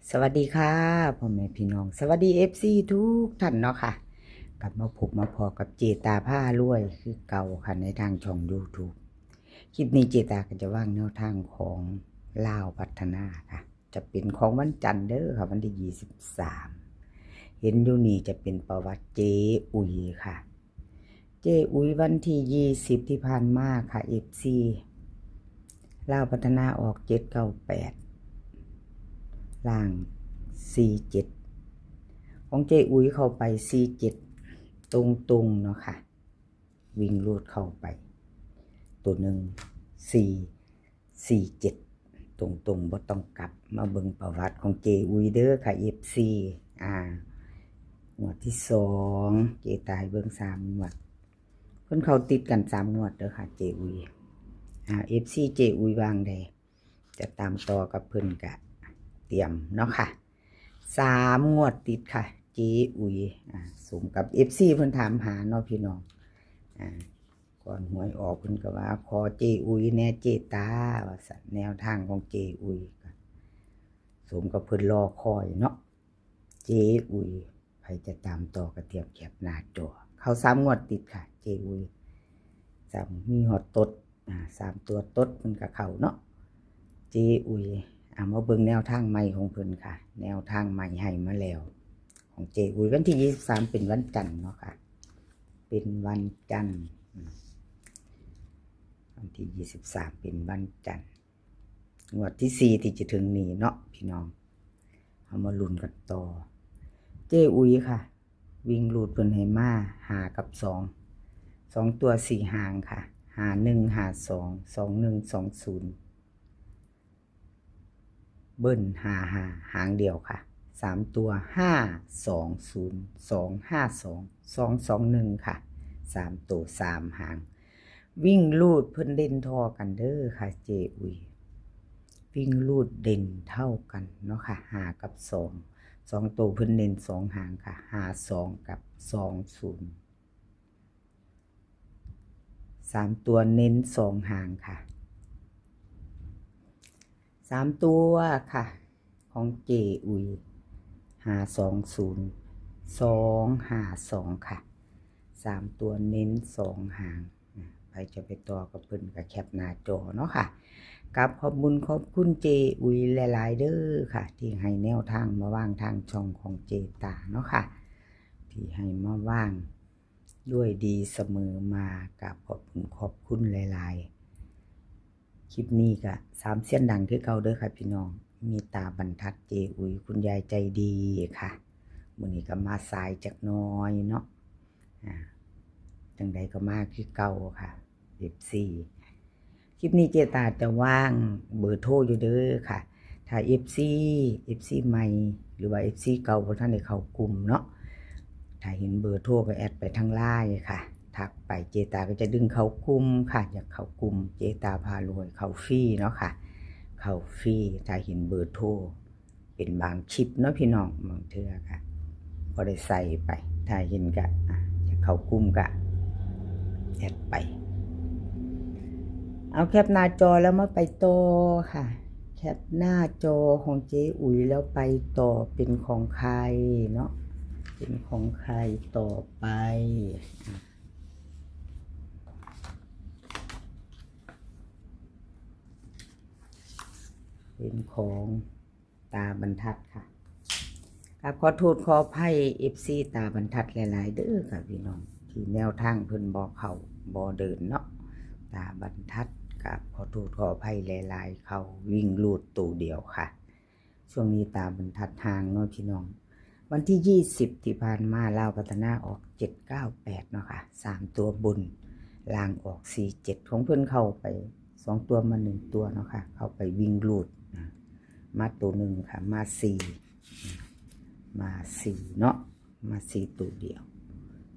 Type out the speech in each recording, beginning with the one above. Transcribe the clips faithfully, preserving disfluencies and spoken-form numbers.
สวัสดีค่ะพ่อแม่พี่น้อง สวัสดีเอฟซีทุกท่านเนาะค่ะ กลับมาพบมาพอกับเจตาพารวยคือเก่าค่ะ ในทางช่องยูทูบ คลิปนี้เจตาก็จะวางแนวทางของลาวพัฒนาค่ะ จะเป็นของวันจันทร์เด้อค่ะ วันที่ยี่สิบสาม เห็นอยู่นี่จะเป็นประวัติเจอุ๋ยค่ะ เจอุ๋ยวันที่ยี่สิบที่ผ่านมาค่ะ เอฟซี ลาวพัฒนาออกเจ็ดเก้าแปด ล่างสี่เจ็ด ของเจอุ๋ยเข้าไปสี่เจ็ด ตรงๆเนาะค่ะ วิ่งรูดเข้าไป ตัวหนึ่ง สี่ สี่เจ็ด ตรงๆบ่ต้องกลับ มาเบิ่งประวัติของเจอุ๋ยเด้อค่ะ เอฟซี อ่า งวดที่สอง เจตาให้เบิ่งสามงวด เพิ่นเข้าติดกันสามงวดเด้อค่ะ เจอุ๋ย อ่า เอฟซี เจอุ๋ยวางใด จะตามต่อกับเพิ่นกะเตรียมเนาะค่ะ สามงวดติดค่ะ เจอุ๋ย อ่า สมกับเอฟซี เพิ่นถามหาเนาะพี่น้อง อ่า ก่อนหวยออกเพิ่นก็ว่า "ขอเจอุ๋ยแหน่เจตา" ว่าซั่น แนวทางของเจอุ๋ย ก็สมกับเพิ่นรอคอยเนาะ เจอุ๋ย ใครจะตามต่อก็เตรียมแคปหน้าจอ เข้าสามงวดติดค่ะ เจอุ๋ย สาม มีฮอดตด อ่า สามตัวตดเพิ่นก็เข้าเนาะ เจอุ๋ย อ่า มาเบิ่งแนวทางใหม่ของเพิ่นค่ะ แนวทางใหม่ให้มาแล้ว ของเจอุ๋ย วันที่ยี่สิบสามเป็นวันจันทร์เนาะค่ะ เป็นวันจันทร์ อืม วันที่ยี่สิบสามเป็นวันจันทร์ งวดที่สี่ที่จะถึงนี้เนาะพี่น้อง เอามาลุ้นกันต่อ เจอุ๋ยค่ะ วิ่งรูดเพิ่นให้มา ห้ากับสอง สองตัวสี่หางค่ะ ห้าหนึ่ง ห้าสอง สองหนึ่ง สองศูนย์ เบิ้ล ห้าห้า หางเดียวค่ะ สามตัว ห้าสองศูนย์ สองห้าสอง สองสองหนึ่ง ค่ะ สามตัวสามหาง วิ่งรูดเพิ่นเด่นท่อกันเด้อค่ะ เจอุ๋ย วิ่งรูดเด่นเท่ากันเนาะค่ะ ห้ากับสอง สองตัวเพิ่นเน้นสองหางค่ะ ห้าสอง กับ สองศูนย์ สามตัวเน้นสองหางค่ะ สามตัวค่ะ ของเจอุ๋ย ห้าสองศูนย์ สองห้าสอง ค่ะ สามตัวเน้นสองหาง อ่ะ ใครจะไปต่อกับเพิ่นก็แคปหน้าจอเนาะค่ะ กราบขอบบุญขอบคุณเจอุ๋ยหลายๆเด้อค่ะ ที่ให้แนวทางมาวางทางช่องของเจตาเนาะค่ะ ที่ให้มาวางด้วยดีเสมอมา กราบขอบคุณขอบคุณหลายๆ คลิปนี้ก็สามเซียนดังคือเก่าเด้อค่ะพี่น้อง มีตาบรรทัดเจอุ๋ย คุณยายใจดีค่ะ มื้อนี้ก็มาสายจักหน่อยเนาะ อ่า จังใดก็มาคือเก่าค่ะ เอฟซี คลิปนี้เจตาจะวางเบอร์โทรอยู่เด้อค่ะ ถ้าเอฟซี เอฟซีใหม่ หรือว่าเอฟซีเก่าบ่ทันได้เข้ากลุ่มเนาะ ถ้าเห็นเบอร์โทรก็แอดไปทางไลน์ค่ะ ทักไปเจตาก็จะดึงเข้ากลุ่มค่ะ อยากเข้ากลุ่มเจตาพารวย เข้าฟรีเนาะค่ะ เข้าฟรี ถ้าเห็นเบอร์โทร เป็นบางคลิปเนาะพี่น้อง บางเทื่อก็บ่ได้ใส่ไป ถ้าเห็นก็ อ่ะ อยากเข้ากลุ่มก็แอดไป เอาแคปหน้าจอแล้วมาไปต่อค่ะ แคปหน้าจอของเจอุ๋ยแล้วไปต่อเป็นของใครเนาะ เป็นของใครต่อไป เป็นของตาบรรทัดค่ะ ครับ ขอโทษขออภัยเอฟซีตาบรรทัดหลายๆเด้อค่ะพี่น้อง ที่แนวทางเพิ่นบ่เข้าบ่เดินเนาะ ตาบรรทัด ครับ ขอโทษขออภัยหลายๆ เข้าวิ่งรูดตัวเดียวค่ะ ช่วงนี้ตาบรรทัดห่างเนาะพี่น้อง วันที่ยี่สิบที่ผ่านมาลาวพัฒนาออกเจ็ดเก้าแปดเนาะค่ะ สามตัวบน ล่างออกสี่เจ็ด ของเพิ่นเข้าไปสองตัวมาหนึ่งตัวเนาะค่ะ เข้าไปวิ่งรูดนะ มาตัวหนึ่งค่ะ มาสี่ มาสี่เนาะ มาสี่ตัวเดียว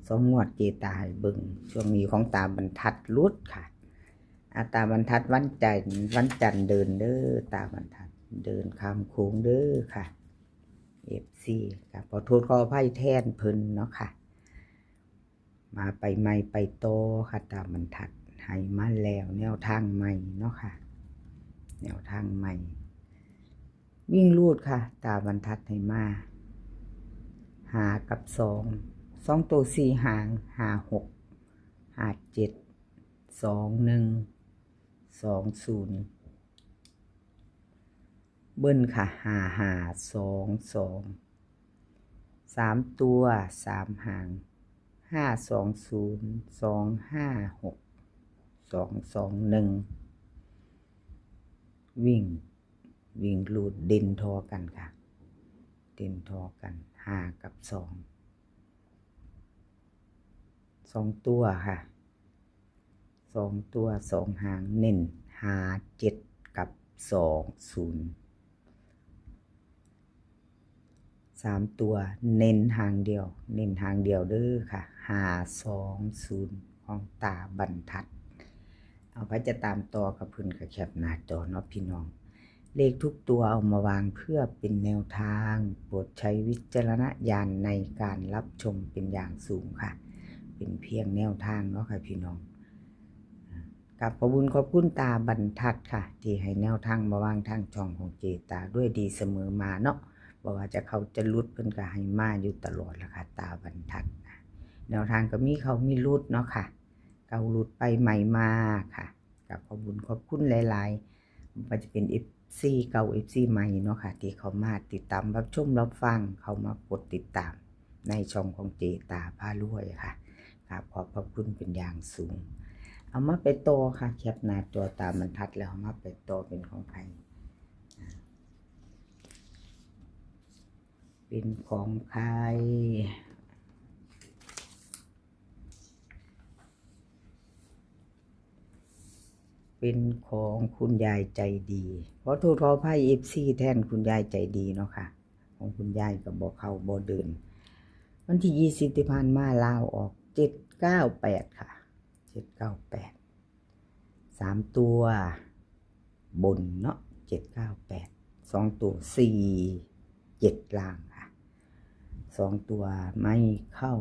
สองงวดเจตาให้เบิ่ง ช่วงนี้ของตาบรรทัดหลุดค่ะ อ่ะ ตาบรรทัดวันจันทร์ วันจันทร์เดินเด้อ ตาบรรทัดเดินข้ามโค้งเด้อค่ะ เอฟซี ค่ะ ขอโทษขออภัยแทนเพิ่นเนาะค่ะ มาไปใหม่ไปต่อค่ะ ตาบรรทัดให้มาแล้วแนวทางใหม่เนาะค่ะ แนวทางใหม่ วิ่งรูดค่ะ ตาบรรทัดให้มา ห้ากับสอง สองตัวสี่หาง ห้าหก ห้าเจ็ด สองหนึ่ง สองศูนย์ เบิ้ลค่ะ ห้าห้า สองสอง สามตัว สามหาง ห้าสองศูนย์ สองห้าหก สองสองหนึ่ง วิ่ง วิ่งรูดเด่นทอกันค่ะ เด่นทอกัน ห้ากับสอง สองตัวค่ะ สองตัว สองหาง เน้น ห้าเจ็ด กับ สองศูนย์ สามตัว เน้นหางเดียว เน้นหางเดียวเด้อค่ะ ห้าสองศูนย์ ของตาบรรทัด เอาไปจะตามต่อกับเพิ่นก็แคปหน้าจอเนาะพี่น้อง เลขทุกตัวเอามาวางเพื่อเป็นแนวทาง โปรดใช้วิจารณญาณในการรับชมเป็นอย่างสูงค่ะ เป็นเพียงแนวทางเนาะค่ะพี่น้อง กับขอบคุณขอบคุณตาบรรทัดค่ะ ที่ให้แนวทางมาวางทางช่องของเจตาด้วยดีเสมอมาเนาะ บ่ว่าจะเข้าจะหลุดเพิ่นก็ให้มาอยู่ตลอดละค่ะ ตาบรรทัดนะ แนวทางก็มีเข้ามีหลุดเนาะค่ะ เก่าหลุดไปใหม่มาค่ะ กับขอบคุณขอบคุณหลายๆ บ่ว่าจะเป็น เอฟซี เก่า เอฟซี ใหม่เนาะค่ะ ที่เข้ามาติดตามรับชมรับฟัง เข้ามากดติดตามในช่องของเจตาพารวยค่ะ ครับ ขอบพระคุณเป็นอย่างสูง เอามาไปต่อค่ะ แคปหน้าจอตาบรรทัดแล้วเอามาไปต่อเป็นของใคร เป็นของใคร เป็นของคุณยายใจดี ขอโทษขออภัย เอฟซี แทนคุณยายใจดีเนาะค่ะ ของคุณยายก็บ่เข้าบ่เดิน วันที่ยี่สิบที่ผ่านมาลาวออก เจ็ดเก้าแปด ค่ะ เจ็ดเก้าแปด สามตัวบนเนาะ เจ็ดเก้าแปด สองตัว สี่เจ็ด ล่างค่ะ สองตัวไม่เข้า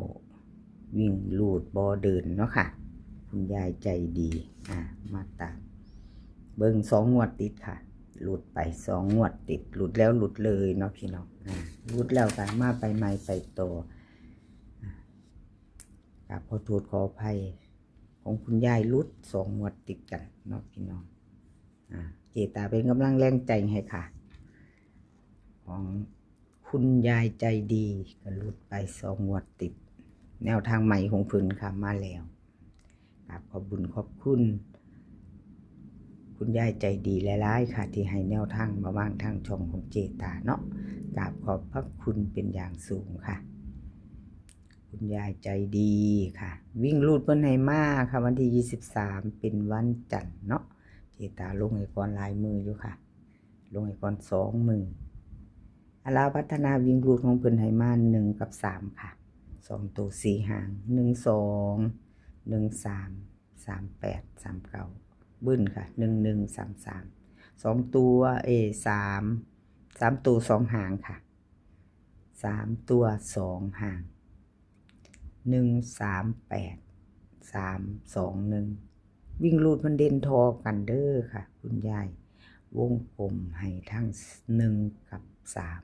วิ่งรูดบ่เดินเนาะค่ะ คุณยายใจดี อ่า มาตาม เบิ่งสองงวดติดค่ะ หลุดไปสองงวดติด หลุดแล้วหลุดเลยเนาะพี่น้อง อ่า หลุดแล้วก็มาไปใหม่ไปต่อ อ่า กราบขอโทษขออภัย ของคุณยายหลุดสองงวดติดกันเนาะพี่น้อง อ่า เจตาเป็นกำลังแรงใจให้ค่ะ ของคุณยายใจดีก็หลุดไปสองงวดติด แนวทางใหม่ของเพิ่นค่ะ มาแล้ว กราบขอบบุญขอบคุณ คุณยายใจดีหลายๆค่ะ ที่ให้แนวทางมาวางทางช่องของเจตาเนาะ กราบขอบพระคุณเป็นอย่างสูงค่ะ คุณยายใจดีค่ะ วิ่งรูดเพิ่นให้มาค่ะ วันที่ยี่สิบสาม เป็นวันจันทร์เนาะ เจตาลงให้ก่อนหลายมื้ออยู่ค่ะ ลงให้ก่อนสองมื้อ อาลาวพัฒนาวิ่งรูดของเพิ่นให้มา หนึ่งกับสาม ค่ะ สองตัวสี่หาง หนึ่งสอง หนึ่งสาม สามแปด สามเก้า เบิ้ลค่ะ หนึ่งหนึ่ง สามสาม สองตัว เอ สาม สามตัวสองหางค่ะ สามตัวสองหาง หนึ่งสามแปด สามสองหนึ่ง วิ่งรูดมันเด่นทอกันเด้อค่ะ คุณยาย วงกลมให้ทั้ง หนึ่ง กับ สาม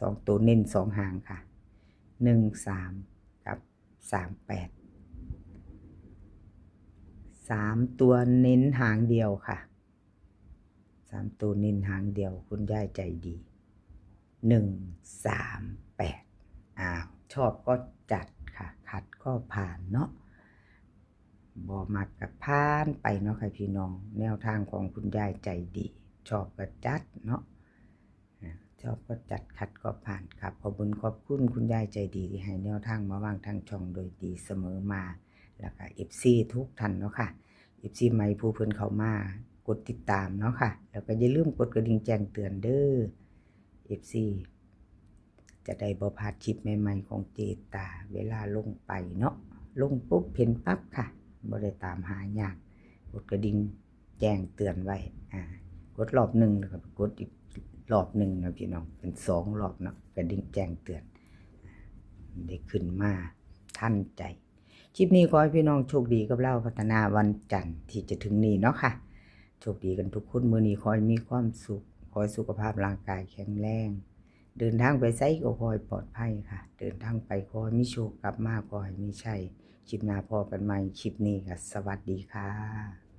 สองตัวเน้นสองหางค่ะ หนึ่งสาม กับ สามแปด สามตัวเน้นหางเดียวค่ะ สามตัวเน้นหางเดียว คุณยายใจดี หนึ่งสามแปด อ้าว ชอบก็จัดค่ะ ขัดก็ผ่านเนาะ บ่มักก็ผ่านไปเนาะค่ะพี่น้อง แนวทางของคุณยายใจดี ชอบก็จัดเนาะ อ่า ชอบก็จัด ขัดก็ผ่านครับ ขอบคุณขอบคุณคุณยายใจดีที่ให้แนวทางมาวางทางช่องโดยดีเสมอมา แล้วก็ เอฟซี ทุกท่านเนาะค่ะ เอฟซี ใหม่ผู้เพิ่นเข้ามากดติดตามเนาะค่ะ แล้วก็อย่าลืมกดกระดิ่งแจ้งเตือนเด้อ เอฟซี จะได้บ่พลาดคลิปใหม่ๆของเจตา เวลาลงไปเนาะ ลงปุ๊บเห็นปั๊บค่ะ บ่ได้ตามหายาก กดกระดิ่งแจ้งเตือนไว้ อ่า กดรอบหนึ่งแล้วก็กดอีกรอบหนึ่งนะพี่น้อง เป็นสองรอบเนาะ กระดิ่งแจ้งเตือน ได้ขึ้นมาทันใจ คลิปนี้ขอให้พี่น้องโชคดีกับลาวพัฒนาวันจันทร์ที่จะถึงนี้เนาะค่ะ โชคดีกันทุกคน มื้อนี้ขอให้มีความสุข ขอให้สุขภาพร่างกายแข็งแรง เดินทางไปไสก็ขอให้ปลอดภัยค่ะ เดินทางไปขอให้มีโชค กลับมาขอให้มีชัย คลิปหน้าพ้อกันใหม่ คลิปนี้ก็สวัสดีค่ะ